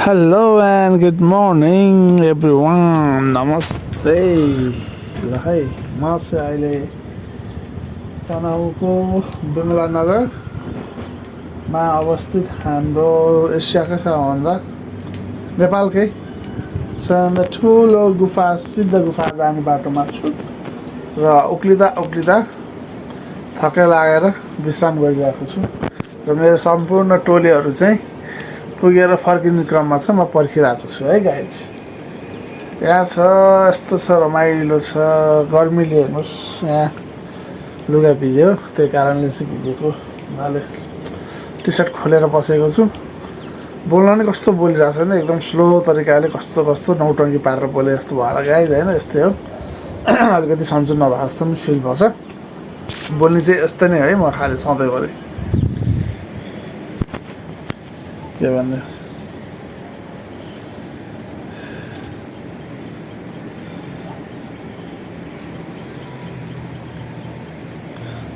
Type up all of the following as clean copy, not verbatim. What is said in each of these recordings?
Hello and good morning everyone. Namaste. ल है म चाहिँ अहिले तनहुँको बिमला नगरमा अवस्थित हाम्रो एसियाकै सबभन्दा नेपालकै सबभन्दा ठुलो गुफा सिद्ध गुफा जाने बाटोमा छु र उक्लिँदा थकाइ लागेर विश्राम गरिरहेको छु र मेरो सम्पूर्ण टोलीहरू चाहिँ पुगेर फर्किने क्रममा छ। म पर्खिरहेको छु है गाइज। यहाँ छ यस्तो छ रमाइलो छ। गर्मीले हेर्नुहोस् यहाँ लुगा भिज्यो, त्यही कारणले चाहिँ भिजेको हुनाले टी सर्ट खोलेर बसेको छु। बोल्न नि कस्तो बोलिरहेको छ होइन, एकदम स्लो तरिकाले कस्तो नौटङ्की पारेर बोले जस्तो भएर गाइज होइन। यस्तै हो, अलिकति सन्चो नभए जस्तो पनि फिल भएछ। बोल्ने चाहिँ यस्तै नै है, म खालि सधैँभरि के भन्ने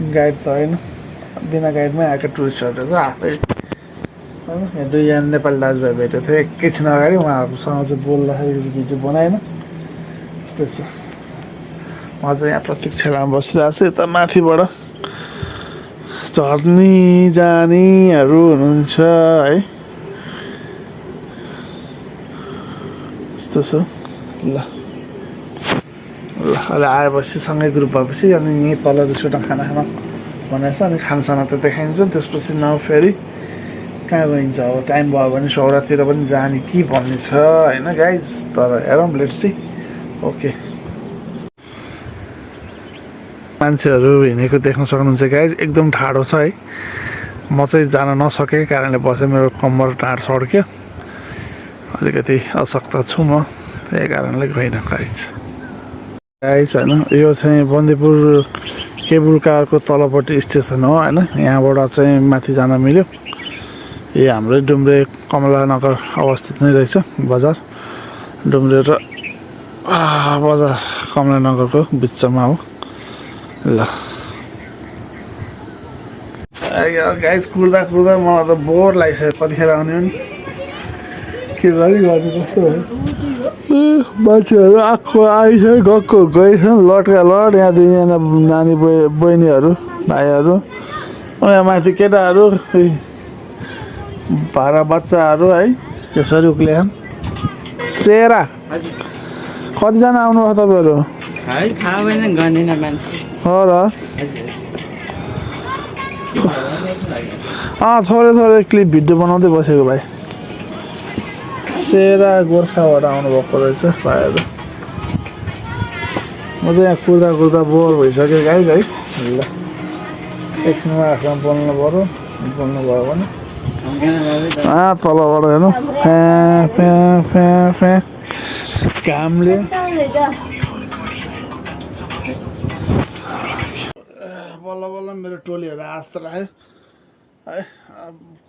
गाइड त होइन, बिना गाइडमै आएको टुरिस्टहरू चाहिँ आफै होइन। यहाँ दुईजना नेपाली दाजुभाइ भेटेको थियो एकैछिन अगाडि, उहाँहरूसँग चाहिँ बोल्दाखेरि भिडियो बनाएन। यस्तै छ। म चाहिँ यहाँ प्रतीक्षामा बसिरहेको छु। यता माथिबाट चढ्ने जानेहरू हुनुहुन्छ है, यस्तो छ। ल अहिले आएपछि सँगै ग्रुप भएपछि अनि यहीँ तल रिसोर्टमा खाना खान भनेको छ। अनि खानासाना त देखाइन्छ, त्यसपछि न फेरि कहाँ गइन्छ। अब टाइम भयो भने सौरातिर पनि जाने कि भन्ने छ होइन गाइज। तर हेरौँ, लेट्स सी। ओके, मान्छेहरू हिँडेको देख्न सक्नुहुन्छ गाइज, एकदम ठाडो छ है। म चाहिँ जान नसकेको कारणले बसेँ, मेरो कम्मर ढाड सड्क्यो, अलिकति असक्त छु म, त्यही कारणले गइनँ गाइज होइन। यो चाहिँ बन्दीपुर केबुल कारको तलपट्टि स्टेसन हो होइन। यहाँबाट चाहिँ माथि जान मिल्यो। यो हाम्रै डुम्रे कमलानगर अवस्थित नै रहेछ बजार। डुम्रे र बजार कमलानगरको बिचमा हो। ल गाइज कुर्दा मलाई त बोर लागिसक्यो। कतिखेर आउने हो नि, के गर्ने कस्तो हो। मान्छेहरू आएको आइसक्यो, गएको गइसक्यो, लटका लट। यहाँ दुईजना नानी बहिनीहरू भाइहरू, यहाँ माथि केटाहरू, भाडा बच्चाहरू है, यसरी उक्लिया सेरा। कतिजना आउनुभयो तपाईँहरू? हो र थोरै क्लिप भिडियो बनाउँदै बसेको भाइ। सेरा गोर्खाबाट आउनुभएको रहेछ भाइहरू। म चाहिँ यहाँ कुर्दा बोर भइसक्यो गाइज है। ल एकछिनमा आफूमा बोल्नु भयो भने तलबाट हेर्नु घामले बल्ल मेरो टोलीहरू आस्था लाग्यो है।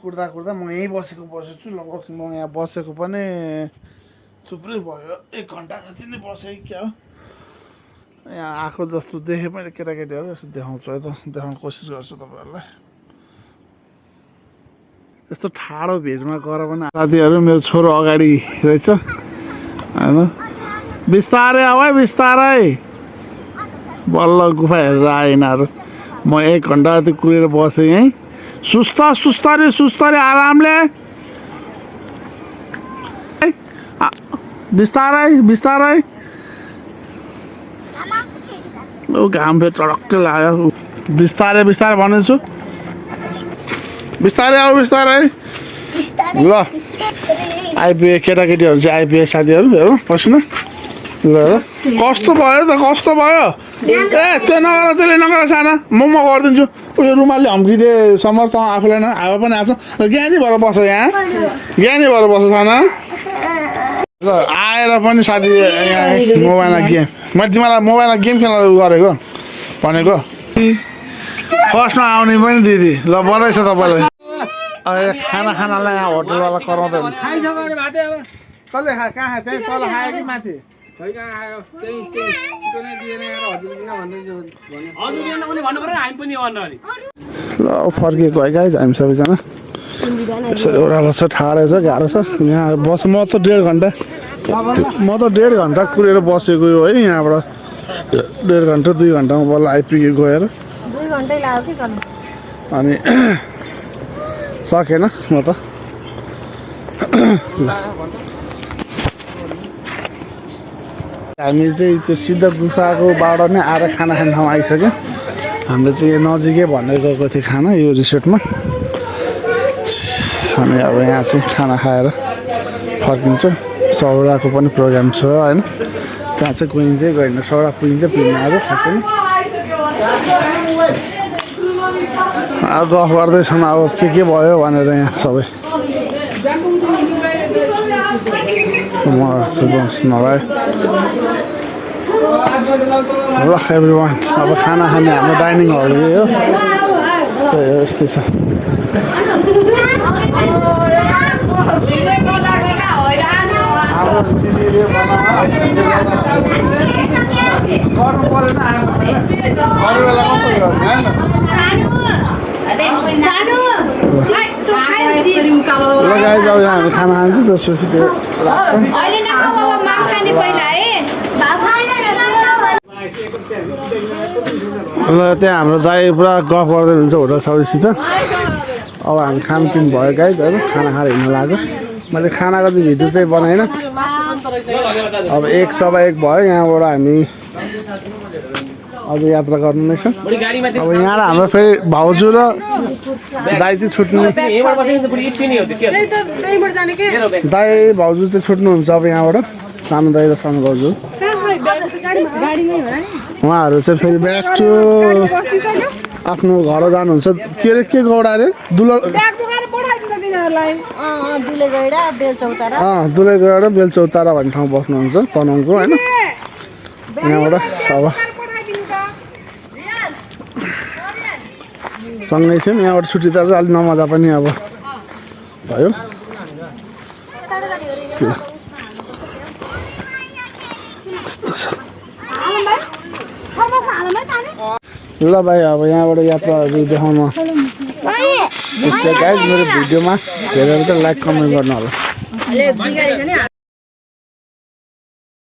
कुर्दा म यहीँ बसेको छु। लगभग म यहाँ बसेको पनि थुप्रै भयो, 1 घन्टा जति नै बसेँ क्या हो। यहाँ आएको जस्तो देखेँ मैले, केटाकेटीहरू यसो देखाउँछु है त, देखाउने कोसिस गर्छु तपाईँहरूलाई। यस्तो ठाडो भिडमा गएर पनि साथीहरू, मेरो छोरो अगाडि रहेछ होइन। बिस्तारै आऊ है, बिस्तारै। बल्ल गुफा हेरेर आए यिनीहरू। म 1 घन्टा जति कुरेर बसेँ यहीँ। सुस्तरी आरामले, बिस्तारै। घाम फेरि चडक्कै लाग्यो। बिस्तारै भनेछु, बिस्तारै आऊ, बिस्तारै। ल आइपुगे केटाकेटीहरू चाहिँ आइपुगे साथीहरू। हेरौँ पसिना। ल कस्तो भयो त्यो नगर, त्यसले नगर साना। म गरिदिन्छु। उयो रुमालले हम्किदे समर, त आफूलाई न हावा पनि आएको छ। ज्ञानी भएर बस यहाँ, ज्ञानी भएर बस साना। ल आएर पनि साथी यहाँ मोबाइलमा गेम, मैले तिमीलाई मोबाइलमा गेम खेल्न गरेको भनेको। फर्स्टमा आउने पनि दिदी। ल बधाई छ तपाईँलाई। खानालाई यहाँ होटलवाला कराउँदै हुन्छ। कसले खायो, कहाँ खायो? त्यहीँ तल खायो कि माथि? ल फर्किएको है गाइज हामी सबैजना। यसरी ओह्रालो छ ठाडो छ गाह्रो छ यहाँ बस म त 1.5 घन्टा कुरेर बसेको हो है यहाँबाट 1.5 घन्टा 2 घन्टामा बल्ल आइपुग्यो गएर 2 घन्टै लाग्यो कि गर्नु अनि सकेन म त हामी चाहिँ त्यो सिद्ध गुफाको बाट नै आएर खाना खाने ठाउँ आइसक्यो हामीले चाहिँ यहाँ नजिकै भनेर गएको थियो खाना यो रिसोर्टमा हामी अब यहाँ चाहिँ खाना खाएर फर्किन्छौँ सौराको पनि प्रोग्राम छ होइन त्यहाँ चाहिँ गइन्छ गएन सौरा पुगिन्छ पुग्न आज थाहा छैन अब गफ गर्दैछन् अब के भयो भनेर यहाँ सबै म नभए ल एभ्रिवान अब खाना खाने हाम्रो डाइनिङ हल हो त्यही हो यस्तै छ ल गाइज अब यहाँ हामी खाना खान्छौँ त्यसपछि त्यो लाग्छ ल त्यहाँ हाम्रो दाइ पुरा गफ गर्दै हुन्छ होटल साउसीसित अब हामी खानपिन भयो गाइज होइन खाना खाएर हिँड्नु लाग्यो मैले खानाको चाहिँ भिडियो चाहिँ बनाइनँ अब 1:15 भयो यहाँबाट हामी अझ यात्रा गर्नु नै छ अब यहाँ हाम्रो फेरि भाउजू र दाइ चाहिँ छुट्नु दाइ भाउजू चाहिँ छुट्नुहुन्छ अब यहाँबाट सानो दाइ र सानो भाउजू उहाँहरू चाहिँ फेरि ब्याक टु आफ्नो घर जानुहुन्छ के अरे के गौडा अरे दुलेगौडा बेलचौतारा भन्ने ठाउँ बस्नुहुन्छ तनहुँको होइन यहाँबाट अब सँगै थियौँ यहाँबाट छुट्टिँदा चाहिँ अलिक नमजा पनि अब भयो यस्तो छ ल भाइ अब यहाँबाट यात्राहरू देखाउन त्यस्तै गाइज मेरो भिडियोमा हेरेर चाहिँ लाइक कमेन्ट गर्नु होला